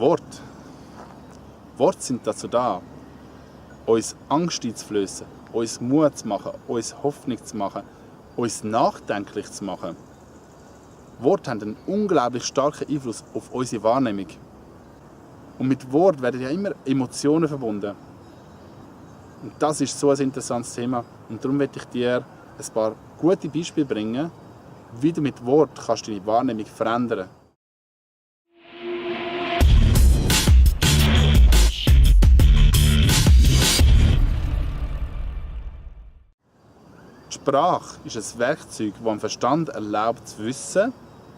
Worte. Worte sind dazu da, uns Angst einzuflößen, uns Mut zu machen, uns Hoffnung zu machen, uns nachdenklich zu machen. Worte haben einen unglaublich starken Einfluss auf unsere Wahrnehmung. Und mit Wort werden ja immer Emotionen verbunden. Und das ist so ein interessantes Thema. Und darum möchte ich dir ein paar gute Beispiele bringen, wie du mit Wort kannst deine Wahrnehmung verändern kannst. Die Sprache ist ein Werkzeug, das dem Verstand erlaubt zu wissen,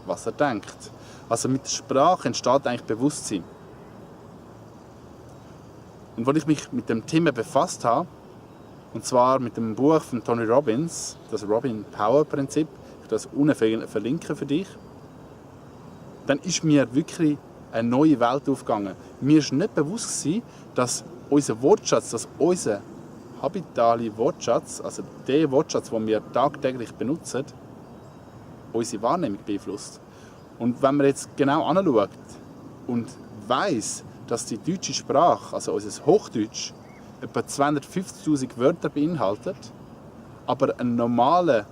was er denkt. Also mit der Sprache entsteht eigentlich Bewusstsein. Und als ich mich mit dem Thema befasst habe, und zwar mit dem Buch von Tony Robbins, das Robin Power Prinzip, ich das unten verlinken für dich, dann ist mir wirklich eine neue Welt aufgegangen. Mir ist nicht bewusst gewesen, dass unser Wortschatz, dass unser habitale Wortschatz, also der Wortschatz, den wir tagtäglich benutzen, unsere Wahrnehmung beeinflusst. Und wenn man jetzt genau anschaut und weiss, dass die deutsche Sprache, also unser Hochdeutsch, etwa 250'000 Wörter beinhaltet, aber ein normaler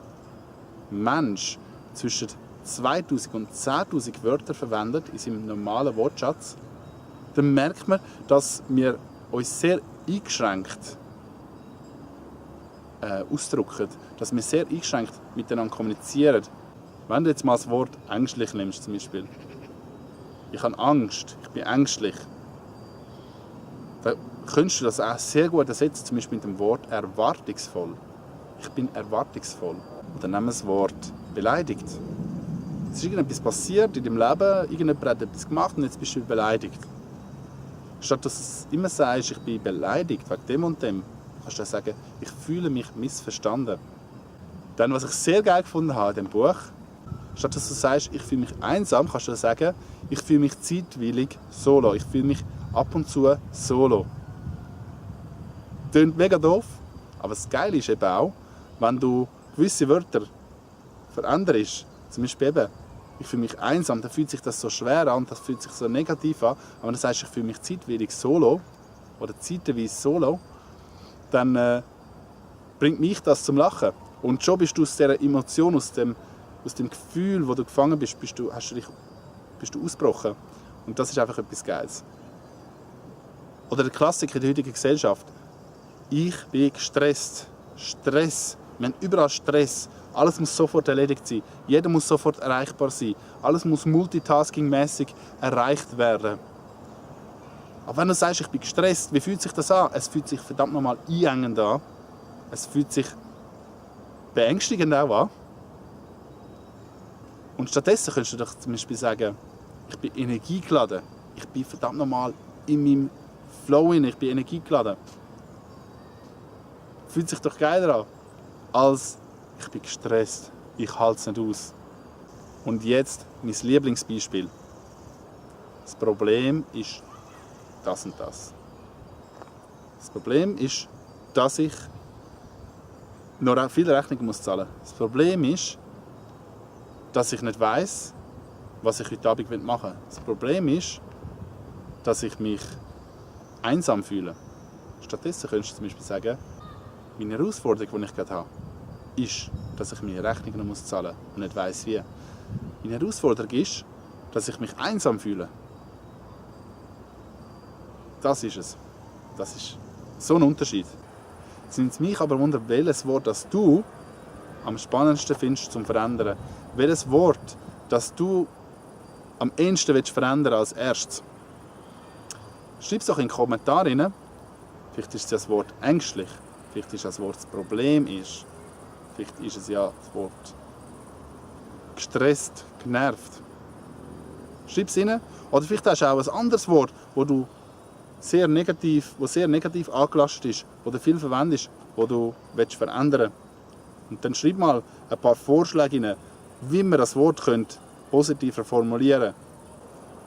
Mensch zwischen 2'000 und 10'000 Wörter verwendet in seinem normalen Wortschatz, dann merkt man, dass wir uns sehr eingeschränkt ausdrücken, dass wir sehr eingeschränkt miteinander kommunizieren. Wenn du jetzt mal das Wort ängstlich nimmst, zum Beispiel. Ich habe Angst, ich bin ängstlich. Dann könntest du das auch sehr gut ersetzen, zum Beispiel mit dem Wort erwartungsvoll. Ich bin erwartungsvoll. Oder nehmen wir das Wort beleidigt. Es ist irgendetwas passiert in deinem Leben, irgendjemand hat etwas gemacht und jetzt bist du beleidigt. Statt dass du immer sagst, ich bin beleidigt wegen dem und dem, kannst du sagen, ich fühle mich missverstanden. Dann, was ich sehr geil gefunden habe in diesem Buch, statt dass du sagst, ich fühle mich einsam, kannst du sagen, ich fühle mich zeitweilig solo. Ich fühle mich ab und zu solo. Klingt mega doof, aber das Geile ist eben auch, wenn du gewisse Wörter veränderst, zum Beispiel eben, ich fühle mich einsam, dann fühlt sich das so schwer an, das fühlt sich so negativ an. Aber wenn du sagst, ich fühle mich zeitweilig solo oder zeitweise solo, dann bringt mich das zum Lachen. Und schon bist du aus dieser Emotion, aus dem Gefühl, wo du gefangen bist, bist du ausgebrochen. Und das ist einfach etwas Geiles. Oder der Klassiker in der heutigen Gesellschaft. Ich bin gestresst. Stress. Wir haben überall Stress. Alles muss sofort erledigt sein. Jeder muss sofort erreichbar sein. Alles muss multitasking-mäßig erreicht werden. Aber wenn du sagst, ich bin gestresst, wie fühlt sich das an? Es fühlt sich verdammt nochmal einengend an. Es fühlt sich beängstigend auch an. Und stattdessen könntest du doch zum Beispiel sagen, ich bin energiegeladen. Ich bin verdammt nochmal in meinem Flow in. Ich bin energiegeladen. Fühlt sich doch geiler an, als ich bin gestresst. Ich halte es nicht aus. Und jetzt mein Lieblingsbeispiel. Das Problem ist das und das. Das Problem ist, dass ich noch viele Rechnungen zahlen muss. Das Problem ist, dass ich nicht weiss, was ich heute Abend machen will. Das Problem ist, dass ich mich einsam fühle. Stattdessen könntest du zum Beispiel sagen, meine Herausforderung, die ich gerade habe, ist, dass ich meine Rechnungen noch zahlen muss und nicht weiss, wie. Meine Herausforderung ist, dass ich mich einsam fühle. Das ist es. Das ist so ein Unterschied. Es nimmt mich aber wunder, welches Wort das du am spannendsten findest zum Verändern. Welches Wort das du am ehesten verändern als erstes. Schreib es doch in die Kommentare rein. Vielleicht ist es ja das Wort ängstlich. Vielleicht ist es das Wort das Problem ist. Vielleicht ist es ja das Wort gestresst, genervt. Schreib es rein. Oder vielleicht hast du auch ein anderes Wort, wo du sehr negativ angelastet ist, wo du viel verwendest, wo du verändern willst. Und dann schreib mal ein paar Vorschläge rein, wie man das Wort positiver formulieren könnte.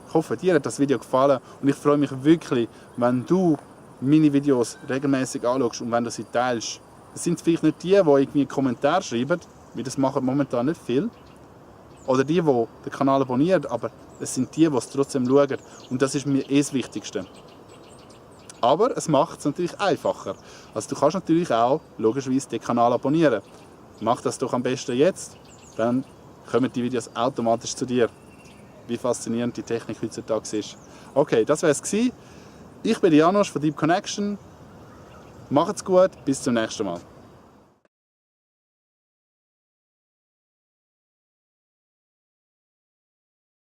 Ich hoffe, dir hat das Video gefallen und ich freue mich wirklich, wenn du meine Videos regelmäßig anschaust und wenn du sie teilst. Es sind vielleicht nicht die irgendwie Kommentare schreiben, weil das machen momentan nicht viel. oder die den Kanal abonnieren, aber es sind die es trotzdem schauen. Und das ist mir das Wichtigste. Aber es macht es natürlich einfacher. Also du kannst natürlich auch logischerweise den Kanal abonnieren. Mach das doch am besten jetzt, dann kommen die Videos automatisch zu dir. Wie faszinierend die Technik heutzutage ist. Okay, das war es. Ich bin Janusz von Deep Connection. Macht's gut, bis zum nächsten Mal.